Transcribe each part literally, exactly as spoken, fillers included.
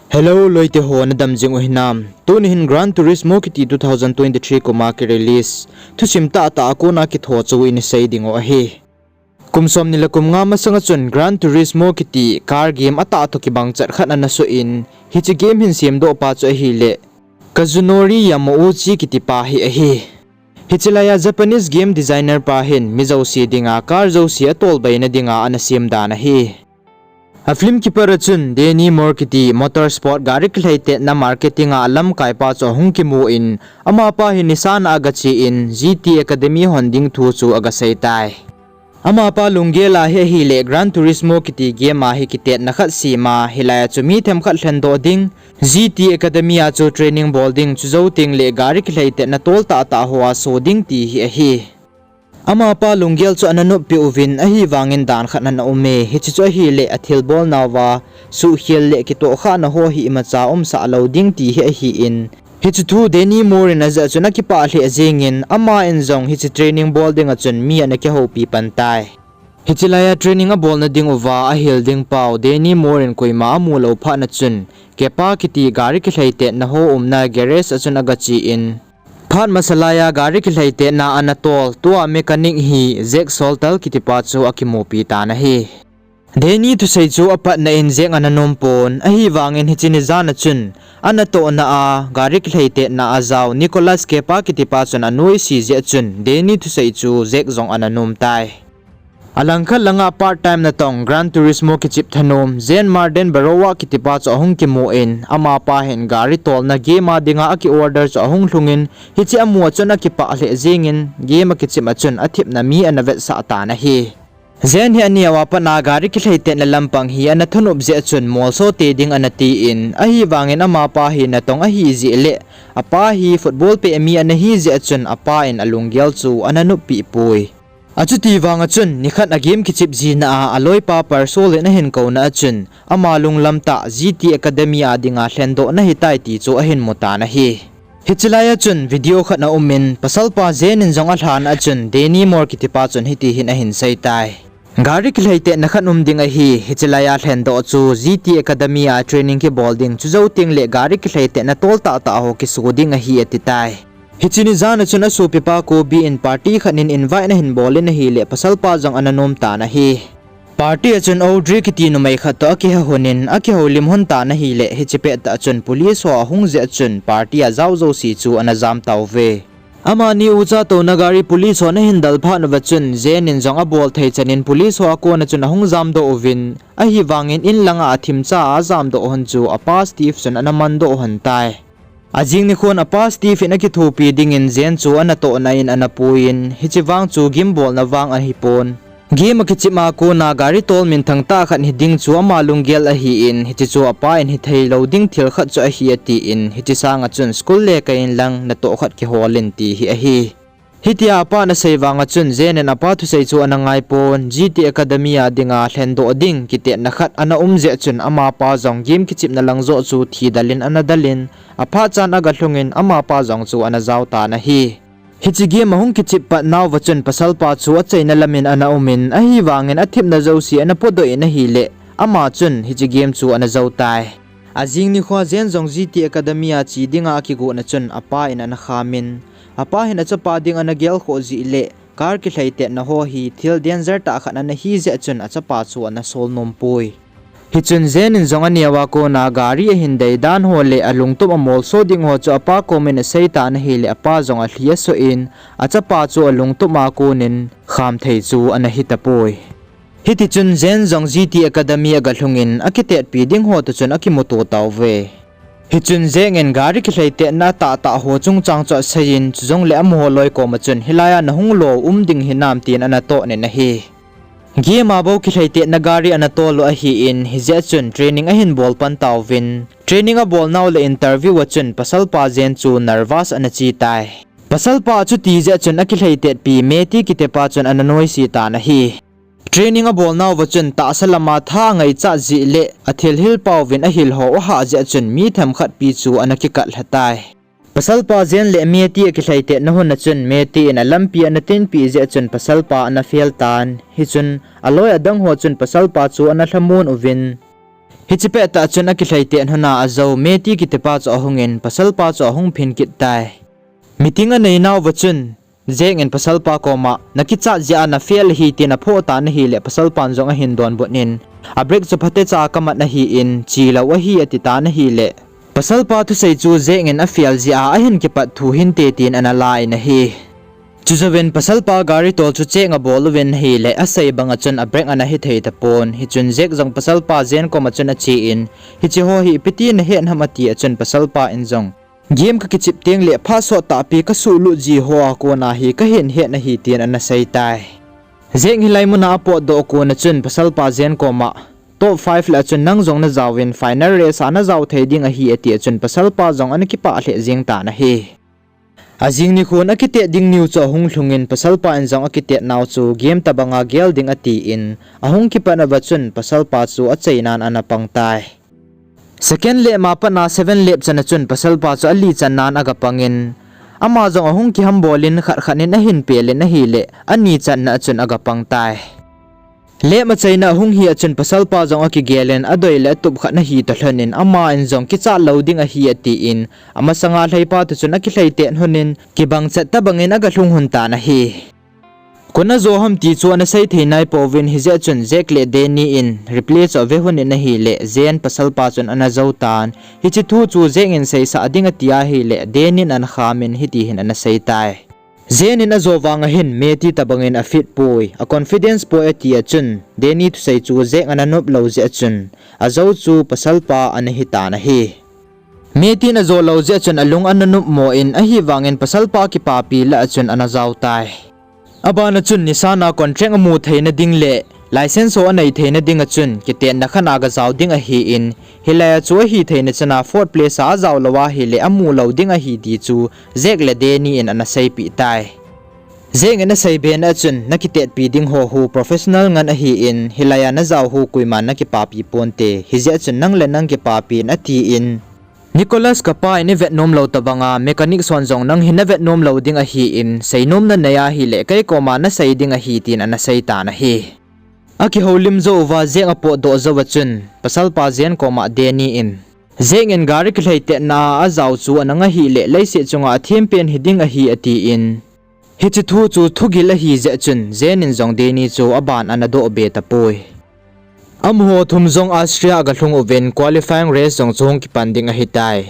Hello loite ho, nadam jing u hinam? Tuni hin Gran Turismo kiti two thousand twenty-three kuma ki release thusim tahtah a kona kitho chu ina sei ding u ahi. Kum somni le kum nga masanga chun Gran Turismo kiti car game atahtah kibang chet khat ana soh in, hiche game hin semdoh pa chu ahile Kazunori Yamauchi kiti pa hi ahi. Hiche laiya Japanese game designer pa hin mi jouse dinga car jouse atolbeina dinga ana sem dan ahi. A film keeper a chun Danny Moore kiti motorsport gari kilheitetna marketing a alamkai pa chu ahung kimu in, amapa hi Nissan a agache in G T Academy hon ding thu chu agasei tai. Amapa lunggel a hi ahile Gran Turismo kiti game a hi kitetna khat sem a, hilaiya chu mi themkhat lhendoh ding, G T Academy a chu training bol ding, chujou tengle gari kilheitetna tol tahtah hoa so ding ti hi ahi. Amapa lunggel chu ana noppeh uvin, ahivangin dan khat ana um e, hiche chu ahile athilbolnauva suhkhel le kitohkhahna ho hi imacha umsah lou ding ti hi ahin, hiche thu Danny Moore in ajah chun akipah lheh jengin, ama in jong hiche training bol dinga chun mi ana kihoupi pan tai. Hiche laiya training abolna ding uva ahil ding pau Danny Moore in koima amu lou phatna chun, Keppa kiti gari kilheitetna ho umna garage a chun agache in, phat masa laiya gari kilheitetna ana tol tua mechanic hi Jack Salter kiti pa chu akimupi tan ahi. Danny thusei chu apatna in Jack ana nom pon, ahivangin hiche ni jan a chun anatohna a gari kilheitetna a jao Nicolas Keppa kiti pa chun anoise jeh chun Danny thusei chu Jack jong ana nom tai. Alangkhat langa part time natong Gran Turismo kichep thanom Jean-Marc Barrois kiti pa chu ahung kimu in, amapa hin gari tolna game a dinga aki order chu ahung lhungin, hiche amu a chun akipah lheh jengin, game akichep a chun athepna mi ana vetsah tan ahi. Jean hi aneo a pat a gari kilheitetna lampang hi ana thanop jeh chun molso te ding ana ti in, ahivangin amapa hi natong ahijeh le apa hi football peh mi ana hijeh chun apa in alunggel chu ana noppeh poi. Achuti vanga chun nikhat a game kichep jina a aloipa Parsol in ahin kouna a chun, ama lunglam tah G T Academy a dinga lhendoh nahitai ti chu ahin mu tan ahi. Hiche laiya chun video khat aumin, pasalpa Jean in jong alhan a chun Danny Moore kiti pa chun hiti hin ahin sei tai. Gari kilheitetna khat um ding ahi, hiche laiya lhendoh chu G T Academy a training kibol ding, chujou tengle gari kilheitetna tol tahtah ho kiso ding ahi ati tai. Hiche ni jan a chun asopipa Kobe in party khat in invite ana hin bol in ahile pasalpa jong ana nom tan ahi. Party a chun Audrey kiti numei khat toh akiha lhonin akihoulim lhon tan ahile hiche pettah chun police ho ahung jeh chun party a jao jouse chu ana jam tauve. Amani ucha touna gari police hon ahin del phat uva chun Jean in jong abol thei chan in police ho a kona chun ahung jamdoh uvin, ahivangin in langa athemcha a ajamdoh lhon chu apa Steve chun ana mandoh lhon tai. Ajing nikhon apa Steve in akithopi dingin Jean chu anatohna in ana puiyin, hiche vang chu game bolna vang ahipon, game akichep a kona gari tol minthang tah khat hiding chu ama lunggel ahin, hiche chu apa in hitheilou ding thil khat chu ahi atin, hiche sanga chun school lekha in lang natoh khat kiholin ti hi ahi. Hitia apan asei vanga chun Jean in apa thusei chu ana ngaipon, G T Academy a dinga lhendoh ding kitetna khat ana um jeh chun amapa jong game kichepna lang joh chu thidel in ana del in, aphat chan aga lhungin amapa jong chu ana jao tan ahi. Hiche game ahung kichep pat nauva chun pasalpa chu achaina lamin ana umin, ahivangin athepna jouse ana podoh in ahile, ama chun hiche game chu ana jou tai. Ajing nikhoa Jean jong G T Academy a che dinga akigona chun apa in ana khamin, apa hin achapa ding ana gelkhoh jeh le car kilheitetna ho hi thil danger tah khat ana hi jeh chun achapa chu ana sol nompoi. Hichun Jean in jong aneo a kona gari ahin dei dan ho le alungtup a molso ding ho chu apa komin asei tan ahile apa jong alhi asoh in, achapa chu alungtup a konin khamthei chu ana hitapoi. Hitichun Jean jong G T Academy aga lhungin akitetpi ding ho toh chun akimuto tauve. Hichun Jean in gari kilheitetna tahtah ho chungchang chu aseiyin, chujongle amaho loi koma chun hilaiya nahung lou um ding hinam tin ana tonin ahi. Game a bou kilheitetna gari ana tol u ahin, hijeh chun training ahin bol pan tauvin, training abol nau le interview a chun pasalpa Jean chu nervous ana che tai. Pasalpa achuti jeh chun akilheitetpi Matty kitipa chun ana noise tan ahi. Training abol nauva chun tahsa lama tha angaichat jeh le athil hil pauvin ahil ho ahah jeh chun mi themkhat pi chu ana kikat lha tai. Pasalpa Jean le Matty akilheitetna hun a chun Matty in alampi ana tinpeh jeh chun pasalpa ana fail tan, hichun aloi adang ho chun pasalpa chu ana lhamon uvin, Hiche pettah chun akilheitet hon a ajou Meti kitipa chu ahungin pasalpa chu ahung phin kit tai. Meeting anei nauva chun Jack in pasalpa koma, nakichat jeh a na fail ahi tin aphoh tan ahileh pasalpan jong ahin donbut in, a break chu phatecha kamat ahin, chelou ahi ati tan ahileh, pasalpa thusei chu Jack in afail jeh a ahin kipat thu hinte tin ana la in ahi. Chujouvin pasalpa gari tol chu check abol uvin ahileh, asei banga chun a break ana hithei tapon, hichun Jack jong pasalpa Jen koma chun achen, hicheho hi ipi ti nahet ham atia chun pasalpa in jong, game kakichep tengleh phat sot tahpi kasuhlut ji hoa kona hi kahin het ahi tin ana sei tai. Jack hilai muna apotdoh kona chun pasalpa Jen koma, top five lah a chun nang jong najaovin final race a najao thei ding ahi atia chun pasalpa jong ana kipah lheh jeng tan ahi. Ajing nikhon akitet ding niu chu ahung lhungin pasalpa in jong akitet nau chu game tobanga gel ding atin, ahung kipat uva chun pasalpa chu achainan ana pang tai. Second lap a pat a seven lap chan a chun pasalpa chu ali channan agapangin, ama jong ahung kihambol in khat khat in ahin pel in ahileh, ani channa a chun agapang tai. Lap achaina ahung hi a chun pasalpa jong akigel in adoi le atup khat nahi toh lhon in ama in jong kichat lou ding ahi atin, amasanga lheipa toh chun akilheitet hon in kibang chet tobangin agalhung hon tan ahi. Koi najo ham ti chu ana sei thei naipouvin hijeh chun Jack le Danny in replay chu ave hon in ahileh Jen pasalpa chun ana jou tan, hiche thu chu Jack in seisah ding ati ahileh Danny in ana khamin hiti hin ana sei tai. Jen in ajo vanga hin Meti tobangin afit poi, a confidence poi atia chun, Danny thusei chu Jack ana nop lou jeh a chun, ajou chu pasalpa ana hitan ahi. Meti in ajo lou jeh a chun alung ana nopmo in ahivangin pasalpa kipapi lah a chun ana jao tai. Abana chun nisana contract amu theina ding le license ho anei theina dinga chun kitetna khat a gajao ding ahin, hilai a chu ahitheina chana fourth place a ajao lou ahileh amu lou ding ahi ti chu Jack le Danny in ana seipeh tai. Jack in asei bena a chun nakitetpi ding ho hu professional ngen ahin, hilai a najao hu koiman nakipapi ponte, hijeh a chun nang le nang kipapi in atin, Nicholas kapa in ivet nom lou tobanga mechanic hon jong nang hi navet nom lou ding ahin, seinom nanei ahileh kei koma nasei ding ahi tin ana sei tan ahi. Akihoulim jou uva Jack apotdoh jouva chun pasalpa Jen koma Danny in, Jack in gari kilheitetna a ajao chu ana ngah ahileh leiset chunga athem pen hiding ahi atin, hiche thu chu thugil ahi jeh chun Jen in jong Danny chu aban ana doh be tapoi. Amaho thum jong Austria agalhung uvin qualifying race jong chu hung kipan ding ahitai.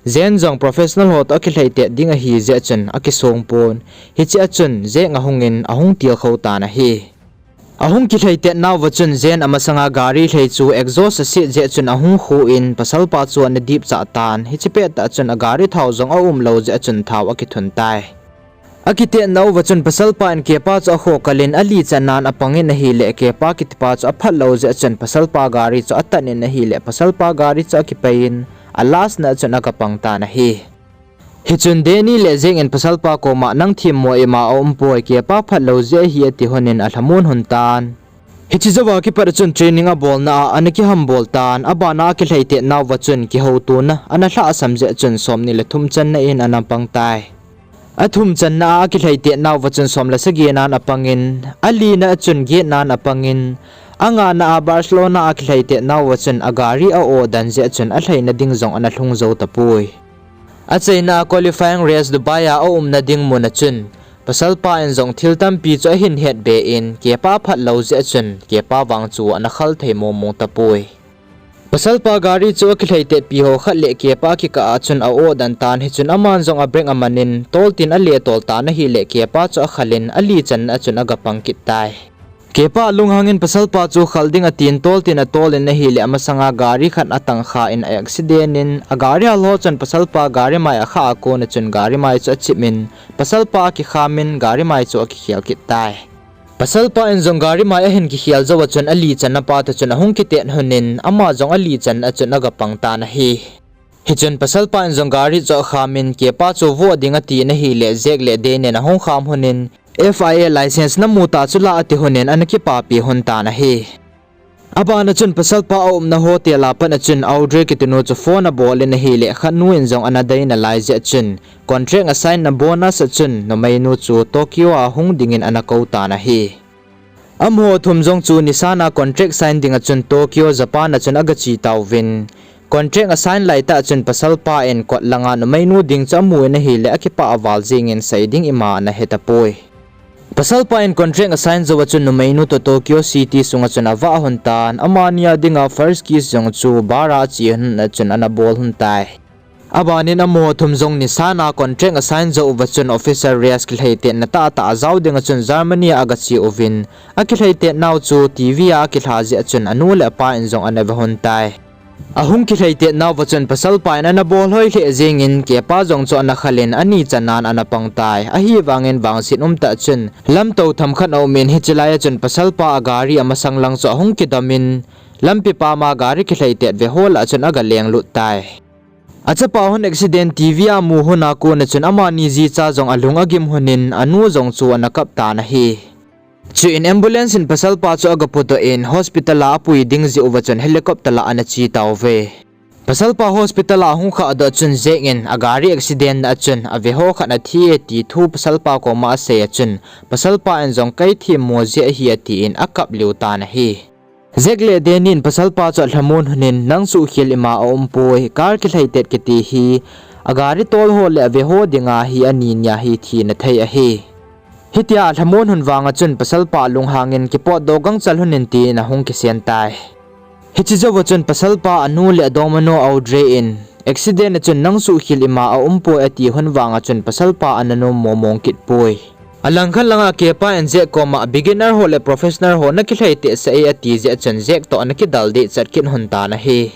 Jen jong professional ho toh akilheitet ding ahi jeh chun akisong pon, hiche a chun Jack ahungin ahung tilkhou tan ahi. Ahung kilheitet nauva chun Jen amasanga gari lhei chu exhaust aset jeh chun ahung khu in pasalpa chu ana dipchah tan, hiche pettah chun agari thao jong aum lou jeh a chun thao akithun tai. Akitet nauva chun pasalpa in kepa chu akhokhal in ali channan apangin ahileh kepa kitipa chu aphat lou jeh a chun pasalpa gari chu atan in ahileh pasalpa gari chu akipei in a last na a chun agapang tan ahi. Hichun Danny le Jack in pasalpa koma nang themmo ima aumpoi, kepa phat lou jeh ahi ati hon in alhamon hon tan. Hiche jouva kipat a chun training abolna a ana kihambol tan, abana akilheitet nauva chun kihoutona ana lhahsam jeh a chun somni le thum channa in ana pang tai. Athum channa a akilheitet nauva chun som le sagi nan apangin, alina a chun get nan apangin, angana a Barcelona a akilheitet nauva chun agari a-o dan jeh a chun alheina ding jong ana lhung jou tapoi. Achaina a qualifying race Dubai a aumna ding mun a chun, pasalpa in jong thil tampi chu ahin hetbe in, kepa phat lou jeh a chun kepa vang chu ana khal thei mongmong tapoi. Pasalpa gari chu akilheitetpi ho khat leh kepa kikah a chun a-o dan tan, hichun aman jong a brake amanin toltin ale tol tan ahileh kepa chu akhal in ali channa a chun agapang kit tai. Kepa alunghangin pasalpa chu khal ding atin toltin atol in ahileh amasanga gari khat atangkha in a-accident in agari halho chun pasalpa gari mai akhah a kona chun gari mai chu achim in pasalpa akikham in gari mai chu akikhel kit tai. Pasalpa in jong gari mai ahin kikhel jouva chun ali channa pa toh chun ahung kitet hon in ama jong ali channa a chun agapang tan ahi. Hichun pasalpa in jong gari chu akham in kepa chu voh ding atin ahileh Jack le Danny in ahung kham hon in, F I A license namu ta chu la ati hon in ana kipapi hon tan ahi. Abana chun pasalpa aumna hotel a pat a chun Audrey kitinu chu phone abol in ahileh khatnu in jong ana dei nalai jeh a chun contract asign na bonus a chun numeinu chu Tokyo a hung dingin ana kou tan ahi. Amaho thum jong chu Nissan a contract sign dinga chun Tokyo, Japan a chun aga che tauvin. Contract a sign laitah chun pasalpa in kot langa numeinu ding chu amun ahile akipah aval jingin sei ding ima ana hetapoi. Pasalpa in contract a sign jou a chun numeinu toh Tokyo City sunga chun avah lhon tan, amani a dinga first kiss jong chu bar a che lhon a chun ana bol lhon tai. Abanin amaho thum jong Nissan a contract a sign jou uva chun officer race kilheitetna tahtah a jao dinga chun Germany a aga che uvin, akilheitetnau chu TV a akilha jeh a chun anu le apa in jong ana ve lhon tai. Ahung kilheitetnauva chun pasalpa in ana bol hoi lheh jengin kepa jong chu ana khalin ani chanan ana pang tai. Ahivangin vangset umtah chun lamtou themkhat aumin hiche laia chun pasalpa a gari amasang lang chu ahung kidomin lampi pama gari kilheitet veho lah a chun aga lenglut tai. Achapa hon accident TV a amu lhona kona chun amani jicha jong alung agim lhonin anu jong chu ana kap tan ahi. Chuin ambulance in pasalpa chu aga pudoh in hospital a apui ding jeh uva chun helicopter a ana che tauve. Pasalpa hospital a ahung khahdoh chun Jack in agari accident a chun aveho khat athi e ti thu pasalpa koma asei a chun pasalpa in jong kei themmo jeh ahi atin akap liu tan ahi. Jack le Danny in pasalpa chu alhamon lhonin nang suhkhel ima aumpoi, car kilheitet kiti hi agari tol ho le aveho dinga hi ani nia hi thina thei ahi. Hitia alhamon lhon vanga chun pasalpa lunghangin kipotdoh gangchal lhonin tin ahung kisen tai. Hiche jouva chun pasalpa anu le adongmanu Audrey in accident a chun nang suhkhel ima aumpoi ati lhon vanga chun pasalpa ana nom momong kit poi. Alangkhat langa kepa in Jack koma beginner ho le professional ho nakilheitehsah e ati jeh a chun Jack toh ana kidal dehchat kit lhon tan ahi.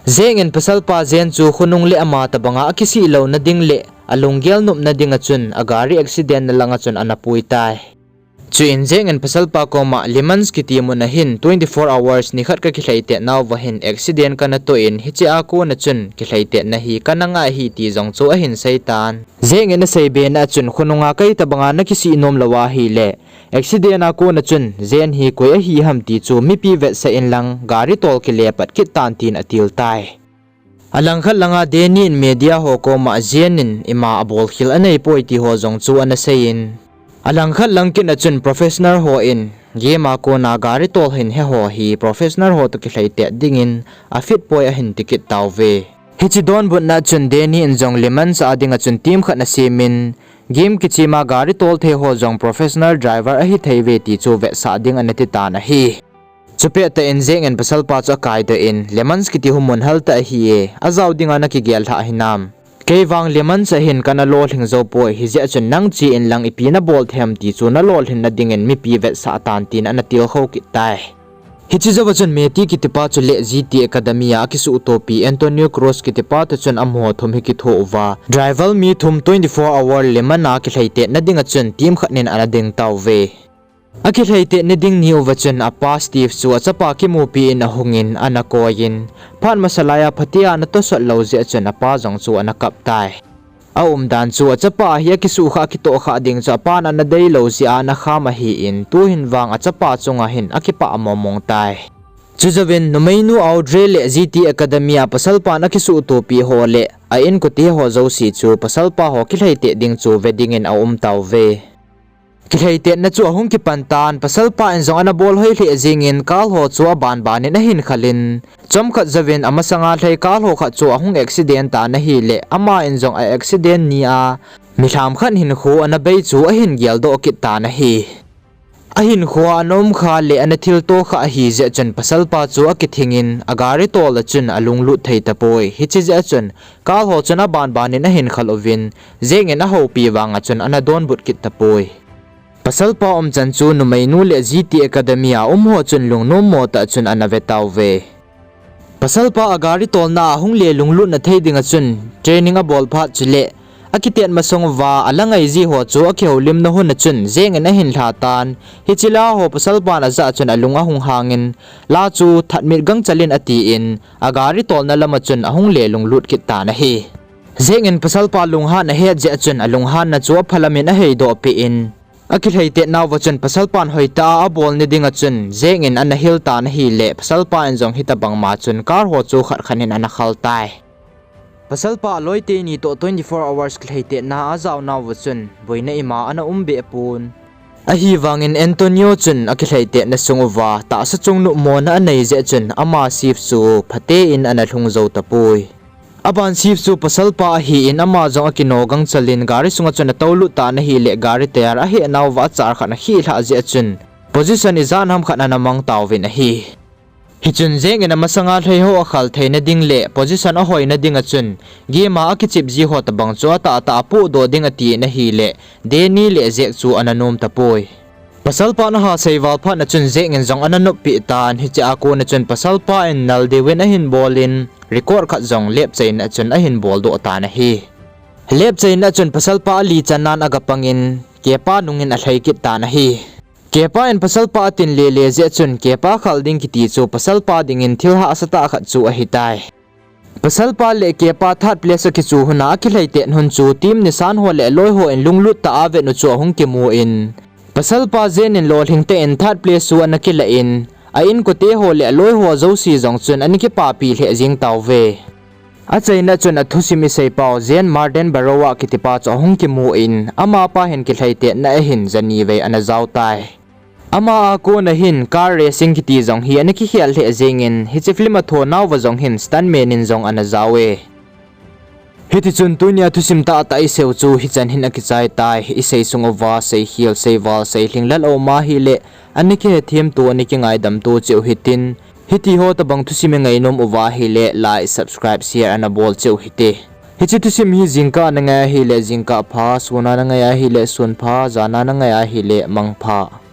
Jack in pasalpa Jen chu khonung le ama tobanga akisih louna ding leh alunggel nopna dinga chun agari accident na langa chun ana pui tai. Chuin Jack in pasalpa koma Lemons kiti muna hin twenty four hours nikhat kakilheitetnauva hin accident kana toh in hichea kona chun kilheitetna hi kana ngai ahi ti jong chu ahin seitan. Jack in aseibena a chun khonunga kei tobanga nakisih nom lou ahile accident a kona chun Jen hi koi ahi ham ti chu mipi vetsah inlang gari tol kile pat kit tan tin atil tai. Alangkhat langa Danny in media ho koma Jen in ima abolkhel aneipoi ti ho jong chu ana seiyin, alangkhat lang kit a chun professional ho in game a kona gari tol hin heho hi professional ho toh kilheitet dingin afit poi ahin tikit tauve. Hiche donbutna a chun Danny in jong Lemons a dinga chun team khat asemin, game kichema gari tol thei ho jong professional driver ahitheiuve ti chu vetsah ding ana titan ahi. Chupettah in Jack in pasalpa chu akaidoh in, Lemons kiti hu mun haltah ahi e, ajao dinga nakigel lhah hinam? Keivang Lemons a hin kana lolhing joupoi, hijeh a chun nang che inlang ipi nabol thei ham ti chu nalolhinna dingin mipi vetsah tan tin ana tilkhou kit tai. Hiche jouva chun Matty kitipa chule G T Academy a akisuhtopi Antonio Cruz kitipa toh chun amaho thum hi kitho uva driver mi thum twenty four hour Lemons a kilheitetna dinga chun team khat in ana ding tauve. Akilheitetna ding ni uva chun apa Steve chu achapa kimupi in ahungin ana koiyin, phat masa laia phatea ana tosot lou jeh a chun apa jong chu ana kap tai. Aumdan chu achapa hi akisuhkhah akitohkhah ding chu apan ana deilou jeh a ana kham ahin, tuhin vang achapa chunga hin akipah momong tai. Chujouvin numeinu Audrey le G T Academy a pasalpan akisuhtopi ho leh a inkote ho jouse chu pasalpa ho kilheiteh ding chu ve dingin aum tauve. Kilheitetna chu ahung kipan tan, pasalpa in jong ana bol hoi lheh jengin car ho chu abanbanin ahin khalin, chomkhat jouvin amasanga lhai car ho khat chu ahung accident tan ahileh, ama in jong a accident nia milham khat hinkho ana bei chu ahin geldoh kit tan ahi. Ahinkhoa ana umkha leh ana thilto kha ahijeh chun pasalpa chu akithingin agari tol a chun alunglut thei tapoi. Hiche jeh a chun car ho chun abanbanin ahin khal uvin, Jack in ahoupi vanga chun ana donbut kit tapoi. Pasalpa umchan chu numeinu le G T Academy a umho chun lungnommo tah chun ana ve tauve. Pasalpa agari tolna a hung le lunglutna thei dinga chun training abol phat chuleh, akitet masang uva ala ngaiji ho chu akihoulimna hun a chun Jack in ahin lhatan, hiche la ho pasalpan ajah a chun alung ahung hangin, la chu thatmit gangchal in atin, agari tolna lama chun ahung le lunglut kit tan ahi. Jack in pasalpa lunghan ahet jeh a chun alunghanna chu aphalam in aheidohpeh in, akilheitetnauva chun pasalpan hoitah a abolna dinga chun Jack in ana hil tan ahileh, pasalpa in jong hitobangma chun car ho chu khat khat in ana khal tai. Pasalpa aloi teni toh twenty four hours kilheitetna ajaonauva chun boina ima ana um behpon. Ahivangin Antonio chun akilheitetna sung uva tahsa chungnop mona anei jeh chun ama sif chu phaten ana lhung jou tapoi. Aban sif chu pasalpa ahin ama jong akino gangchal in gari sunga chun atoulut tan ahileh gari tyre ahehnauva achar khat ana khih lhah jeh chun position ijat ham khat ana mang tauvin ahi. Hichun Jack in amasanga lhaiho akhal theina ding leh position ahoina dinga chun game a akichep ji ho tobang chu atahtah apohdoh ding atin ahileh Danny leh Jack chu ana nom tapoi. Pasalpan aha seival phatna chun Jack in jong ana noppeh tan, hichea kona chun pasalpa in nal deuvin ahin bol in record khat jong lepchaina chun ahin boldoh tan ahi. Lepchaina chun pasalpa ali channan agapangin kepa nungin alhai kit tan ahi. Kepa in pasalpa atin lele jeh chun kepa khal ding kiti chu pasalpa dingin thil hahsatah khat chu ahitai. Pasalpa leh kepa third place akichu huna akilheitet hun chu team nisan ho leh loiho in lunglut tah a vet u chu ahung kimu in, pasalpa Jen in lolhing tah in third place chu ana kilah in, a inkote ho leh loiho jouse jong chun ana kipapi lheh jeng tauve. Achaina chun athusim iseipau Jen Marden Baroa kitipa chu ahung kimu in, amapa hin kilheitetna ahin janivei ana jao tai. Ama a kona hin car racing kiti jong hi ana kikhel lheh jengin, hiche film a thonauva jong hin stuntman in jong ana jaove. Hitichun tunia thusim tahtah iseiu chu hichan hin akichai tai, isei sung uva seikhel, seival, seilhing lal aum ahileh, ana kihethemto, ana kingaidamto cheh u hitin, hitiho tobang thusim ingainom uva ahileh like, subscribe, share ana bol cheh u hite. Hiche thusim hi jingkah nangai ahileh jingkah pha, suna nangai ahileh sun pha, jana nangai ahileh mang pha.